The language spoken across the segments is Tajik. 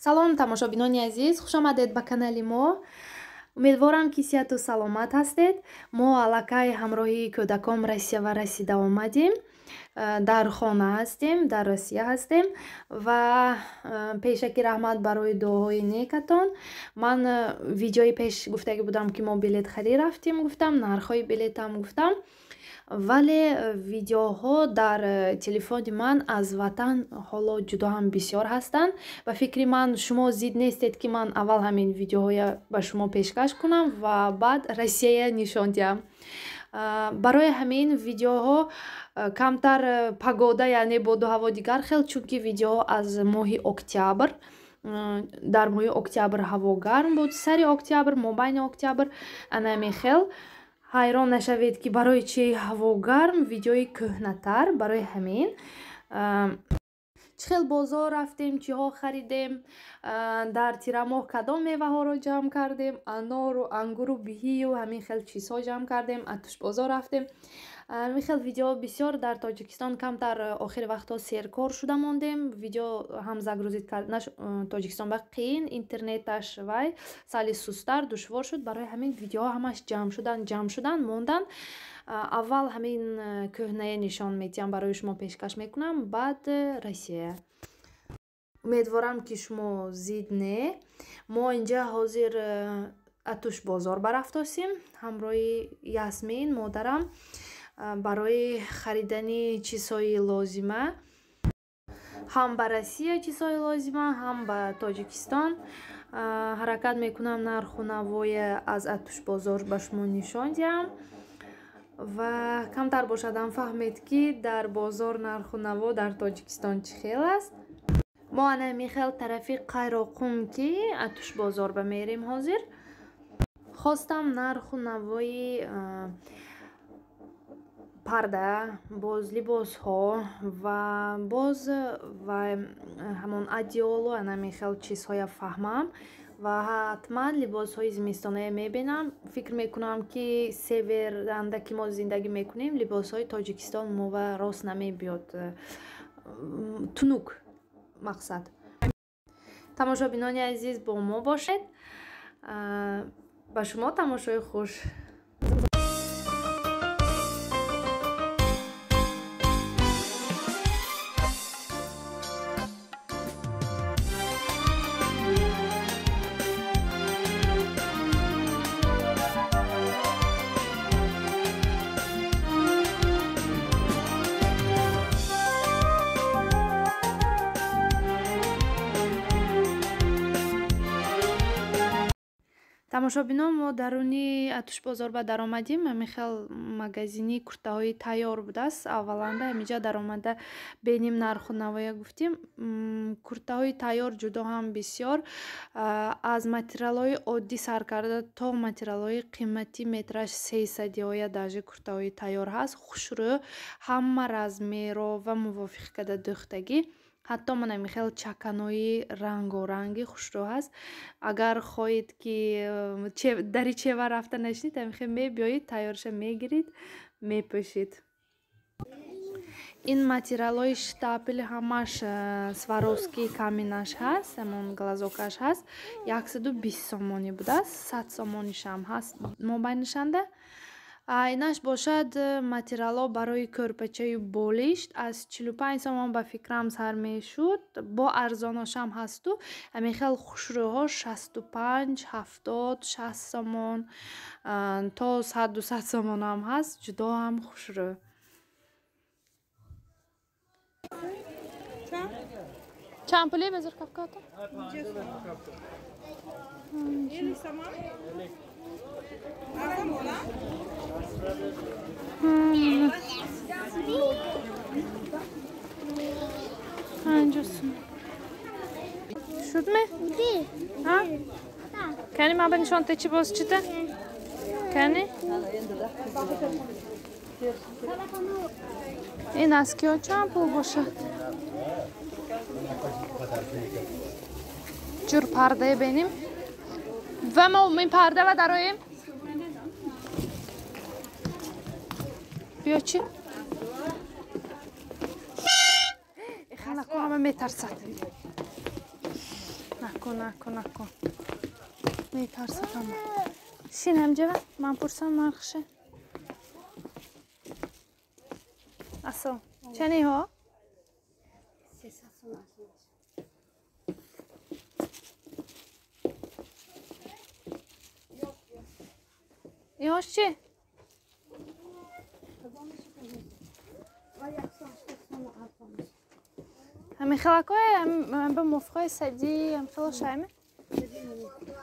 Салом, тамошобинони азиз, хуш омадед ба канали мо. Умедворам, ки сиҳату саломат ҳастед. Мо аллакай ҳамроҳи кӯдаком Россия ва расида омадем. Дар хона ҳастем, дар Россия ҳастем ва пешаки раҳмат барои дуоҳои некатон. Ман видеои пеш гуфтагӣ будам, ки мо билетхарӣ рафтем, гуфтам, нархҳои билетам гуфтам. Вале видеоҳо дар телефони ман аз ватан ҳоло ҷудо ҳам бисёр ҳастанд. Ба фикри ман, шумо зид нестед, ки ман аввал ҳамин видеоҳоя ба шумо пешкаш кунам ва баъд Россия нишон диҳам. Барои ҳамин видеоҳо камтар погода, яъне боду ҳаво дигар хел, чунки видеоҳо аз моҳи октябр, дар моҳи октябр ҳаво гарм буд, сари октябр, мобайни октябр, ана ҳамин хел. Ҳайрон нашавед, ки барои чи ҳаво гарм, видеои кӯҳнатар. Барои ҳамин чӣ хел бозор рафтем, чиҳо харидем, дар тирамоҳ кадом меваҳоро ҷамъ кардем, анору ангуру биҳию ҳамин хел чизҳо ҷамъ кардем, атушбозор рафтем. Ҳамин хел видео бисёр. Дар Тоҷикистон камтар охири вақтҳо серкор шуда мондем, видео ҳам загрузить карданаш Тоҷикистон ба қиин, интернеташ вай сали сустар, душвор шуд. Барои ҳамин видеоҳо ҳамаш ҷамъ шудан, ҷамъ шудан мондан. Аввал ҳамин кӯҳнае нишон медиҳам, барои шумо пешкаш мекунам, баъд Россия. Умедворам, ки шумо зид не. Мо инҷа ҳозир Атушбозор барафтосем ҳамроҳи Ясмин модарам барои харидани чизҳои лозима, ҳам ба Россия чизҳои лозима, ҳам ба Тоҷикистон. Ҳаракат мекунам нарху навое аз Атушбозор ба шумо нишон диҳам ва камтар бошадам фаҳмед, ки дар бозор нарху наво дар Тоҷикистон чӣ хел аст. Мо ана ҳамин хел тарафи Қайроқум, ки Атушбозор ба мерем ҳозир. Хостам нарху навои парда, боз либосҳо ва боз ва ҳамон одеялу ана ҳамин хел чизҳоя фаҳмам ва ҳатман либосҳои зимистонае мебинам. Фикр мекунам, ки северанда ки мо зиндагӣ мекунем, либосҳои Тоҷикистон мова рост намебиёд, тунук мақсад. Тамошобинони азиз, бо мо бошед. Ба шумо тамошои хуш. Тамошобинон, мо даруни Атушбозор ба даромадем. Ҳамин хел магазини куртаҳои тайёр будааст. Авваланда ҳаминҷа даромада беним нарху навоя гуфтем. Куртаҳои тайёр ҷудо ҳам бисёр, аз материалҳои оддӣ сар карда то материалҳои қиматӣ, метраш 300 оя даже куртаҳои тайёр ҳаст. Хушрӯ, ҳама размеро ва мувофиқ карда дӯхтагӣ. Ҳатто ман ҳамин хел чаканои рангоранги хушрӯ ҳаст. Агар хоҳед, ки дари чева рафта нашинед, ҳамин хел мебиёед, тайёрша мегиред, мепӯшед. Ин материалҳои штапели ҳамаш Сваровски каминаш ҳаст, ҳамон глазокаш ҳаст, 120 сомонӣ будааст, 100 сомонишам ҳаст мобайнишанда. Инаш бошад материалҳо барои кӯрпачаю болишт, аз 45 сомон ба фикрам сар мешуд, бо арзоношам ҳасту. Ҳамин хел хушрӯҳо 65, 70, 60 сомон то 100, 200 сомонам ҳаст, ҷудо ҳам хушрӯ. Чанд пули безор кафката? 50 сум шудме? Кани, ман ба нишон те, чӣ боз чита? Кани, ин аз киё чанд пул бошад? Ҷур пардае беним ва мо ин парда ва дароем. Биё, чӣ наку, ҳама метарсад. Накун, накун, накун. Метарсад ҳама. Шин ҳамҷава, ман пурсам нархша. Асл. Чаниҳо? 300 сом. Иҳош чӣ? Ҳамин хелакое, ба мувофиқои садӣ, ҳам хело шайме?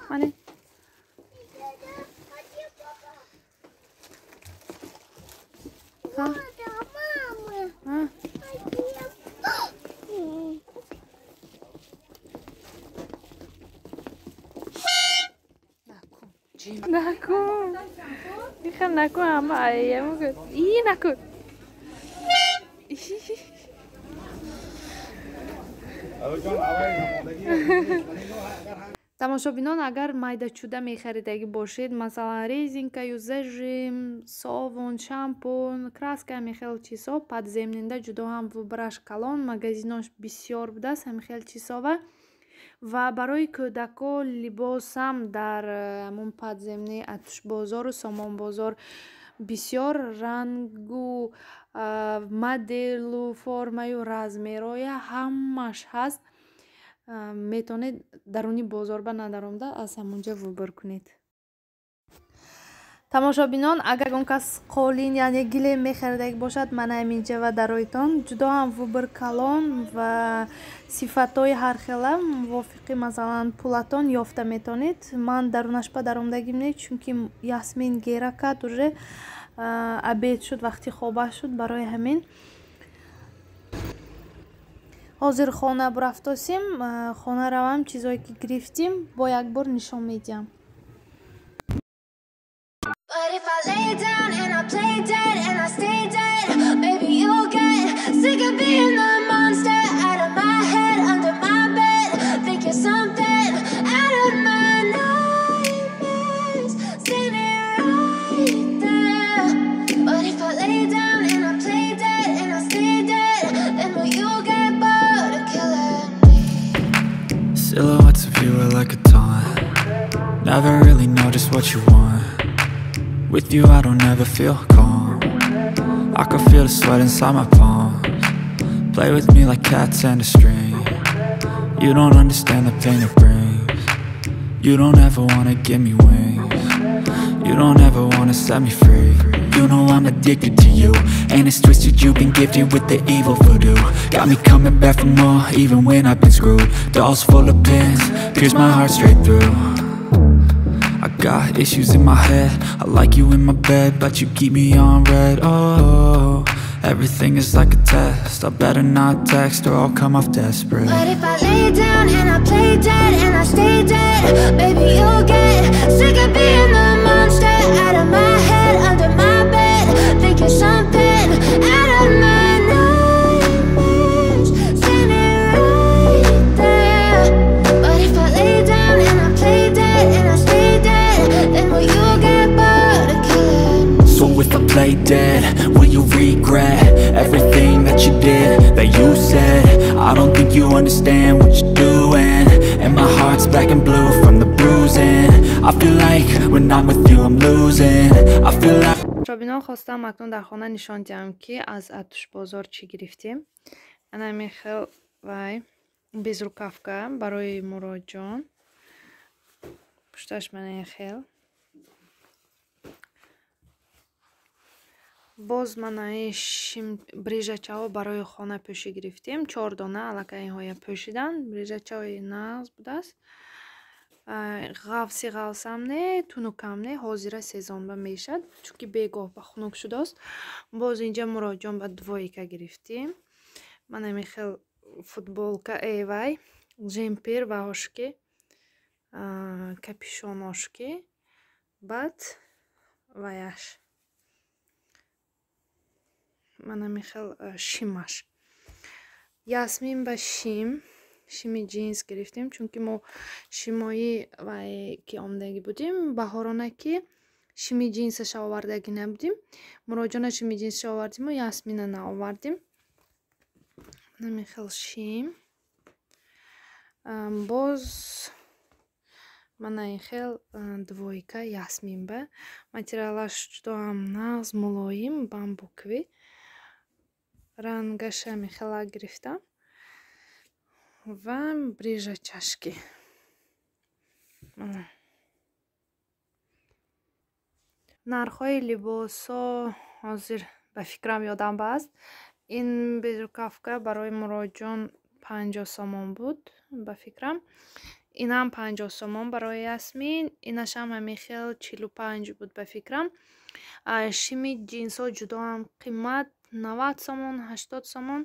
Мане. Ҳа? Накун. Ихел накун, ҳама айяму гуфт. И накун. Тамошобинон, агар майдачуда мехаридагӣ бошед, масалан резинкаю зажим, совун, шампун, краска, ҳамин хел чизҳо, подземнинда ҷудо ҳам выбраш калон, магазинош бисёр будааст ҳамин хел чизҳова. Ва барои кӯдако либосам дар ҳамон подземни Атушбозору Сомонбозор бисёр рангу моделу формаю размероя ҳамаш ҳаст. Метавонед даруни бозор ба надаромда аз ҳамонҷа выбор кунед. Тамошобинон, агар ягон кас қолин, яъне гилем мехаридаги бошад, мана ҳаминҷа ва дароитон ҷудо ҳам выбор калон ва сифатҳои ҳархела мувофиқи масалан пулатон ёфта метавонед. Ман дарунаш ба даромдагим не, чунки Ясмин гера кард, уже обед шуд, вақти хоба шуд, барои ҳамин ҳозир хона бурафтосим. Хона равам, чизое ки гирифтим бо як бор нишон медиҳам. But if I lay down and I play dead and I stay dead, maybe you'll get sick of being the monster. Out of my head, under my bed, think you're something out of my nightmares, standing right there. But if I lay down and I play dead and I stay dead, then will you get bored of killing me? Silhouettes of you are like a taunt. Never really know just what you want. With you I don't ever feel calm. I can feel the sweat inside my palms. Play with me like cats and a string. You don't understand the pain it brings. You don't ever wanna give me wings. You don't ever wanna set me free. You know I'm addicted to you, and it's twisted, you've been gifted with the evil voodoo. Got me coming back for more, even when I've been screwed. Dolls full of pins, pierce my heart straight through. I got issues in my head, I like you in my bed, but you keep me on red. Oh, everything is like a test, I better not text or I'll come off desperate. But if I lay down and I play dead and I stay dead, baby you'll get sick of being the monster. Out of my head, under my bed, think you're something out of my nightmares, standing right there. But if I lay down and I play dead and I stay dead, then will you get bored of killing me? So if I play dead, will you regret everything that you did, that you said? I don't think you understand what you're doing, and my heart's black and blue from the bruising. I feel like when I'm with you I'm losing. I feel like Шобинон, хостам акнун дар хона нишон диҳам, ки аз Атушбозор чӣ гирифтем. Ана ҳамин хел вай безрукавка барои Муроҷон. Пушташ мана ин хел. Боз мана ин шим брижачаҳо барои хона пӯшӣ гирифтем. 4 дона аллакай инҳоя пӯшидан. Брижачаҳои нағз будааст. Ғафси ғафсам не, тунукам не, ҳозира сезонба мешад, чунки бегоҳ ба хунук шудааст. Боз инҷа Муроҷон ба двойка гирифтем. Ман ҳамин хел футболка, вай, жемпер ва ошки, капюшон ошки, баъд ваяш. Ман ҳамин хел шимаш. Ясмин ба шим, шими ҷинс гирифтем, чунки мо шимои вай ки омадагӣ будем, баҳорона ки шими ҷинсаша овардагӣ набудем. Муроҷона шими ҷинсаша овардиму Ясмина наовардем. Ҳамин хел шим. Боз Мана ин хел двойка Ясмин ба. Материалаш ҷудоам нағз, мулоим, бамбуковый. Рангаша мехела гирифтам. Ва брижа чашки. Мана. Нархҳои либосҳо ҳозир ба фикрам ёдам бааст. Ин безрукавка барои Муроҷон 50 сомон буд ба фикрам. Инам 50 сомон барои Ясмин, инашам ҳамин хел 45 буд ба фикрам. Шими ҷинсҳо ҷудоам қимат 90 сомон, 80 сомон,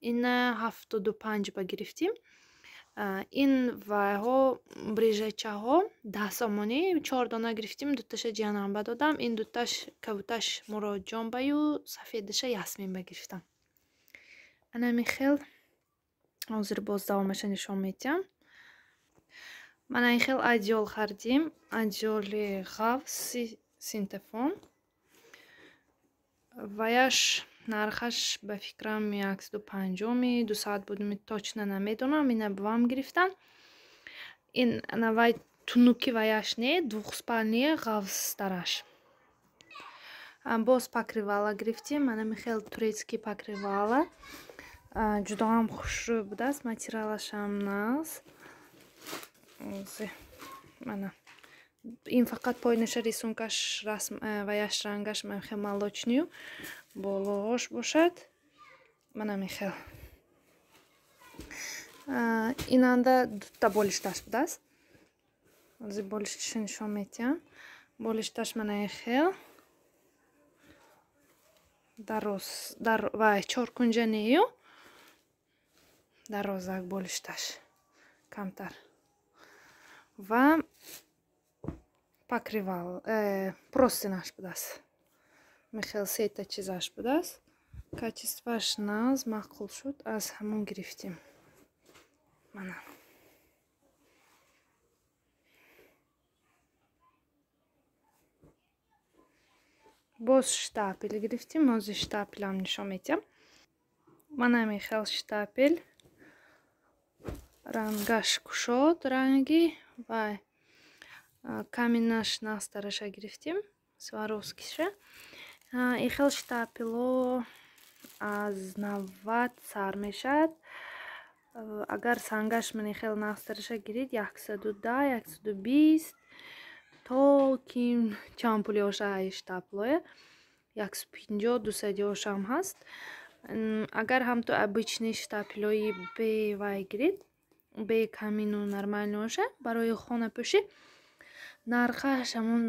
ина 75 ба гирифтим. Ин вайҳо брижачаҳо 10 сомонӣ, 4 дона гирифтим, дуташа ҷиянам ба додам, ин дуташ кабуташ Муроҷон баю, сафедаша Ясмин ба гирифтам. Анами хел ҳозир боз давомаша нишон медиҳам. Мана ин хел одеял хардим, одеяли ғафси синтефон. Ваяш нархаш ба фикрам 150, 200 буд, точно намедонам, ина бавам гирифтам. Ин навай тунуки ваяш не, двухспальный ғафстараш. Боз покрывало гирифтим, мана михел турецкий покрывало. Ҷудоам хушрӯй будааст, материалашам нағз. Мана ин фақат пойнаша рисункаш расм ваяш рангаш мехел молочный болоош бошад. Мана мехел. Инанда дута болишташ будааст. Ҳозир болишташа нишон медиҳам. Болишташ мана хел. Дароз дар вай чоркунҷа нею. Дарозак болишташ камтар. Ва покрывал простынаш будааст. Михел сета чизаш будааст. Качествоаш нағз, маъқул шуд, аз ҳамон гирифтим. Мана. Боз штапел гирифтим, ҳозир штапелам нишон медиҳам. Мана михел штапел. Рангаш кушод ранги вай каминаш нағзтараша гирифтим, Сваровскиша. Ин хел штапело аз 90 сар мешавад. Агар сангаш ман хел нағзтараша гирид 110, 120 то ким чанд пули оша ай штапелое 150, 200 ошам ҳаст. Агар ҳамту обычный штапелои бе вай гирид, бе камину нормальный оша барои хонапӯшӣ нархаш ҳамон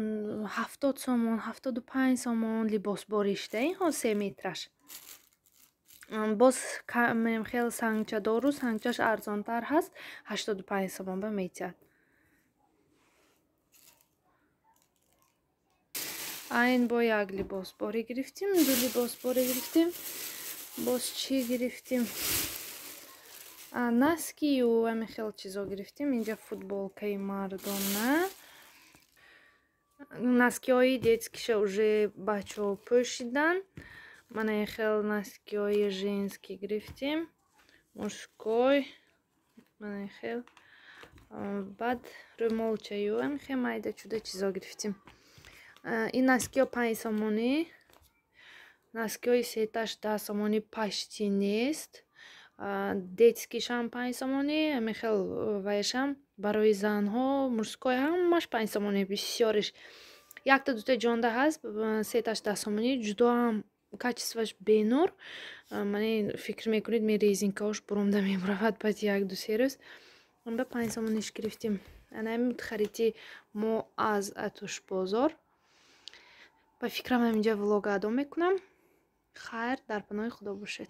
70 сомон, 75 сомон либосборишда, ин ҳо 3 метраш. Боз хел сангчадору сангчаш арзонтар ҳаст, 85 сомон ба метиҳад. Айн бо як либосборӣ гирифтим, ду либосборӣ гирифтим. Боз чӣ гирифтим? Носкию ҳамин хел чизо гирифтим. Инҷа футболкаи мардона. Носкиҳои детскиша уже бачаҳо пӯшидан. Мана ин хел носкиҳои женский гирифтим. Мужской. Мана ин хел. Баъд рӯмолчаю ҳамин хел майда чуда чизо гирифтим. Ин носкиҳо 5 сомонӣ. Носкиҳои сеташ 10 сомонӣ почти нест. Детскишам 5 сомонӣ, ҳамин хел ваяшам барои занҳо, мужской ҳамаш 5 сомонӣ, бисёриш. Якта дута ҷонда ҳаст, сеташ 10 сомонӣ, ҷудоам качествоаш бенур. Мани фикр мекунед, ме резинкаош буромда мебуравад баъди 1-2-3 рӯз. Ба 5 сомониш гирифтим. Ана ҳамин харидӣ мо аз Атушбозор. Ба фикрам ҳаминҷа влога адо мекунам. Хайр, дар паноҳи Худо бошед.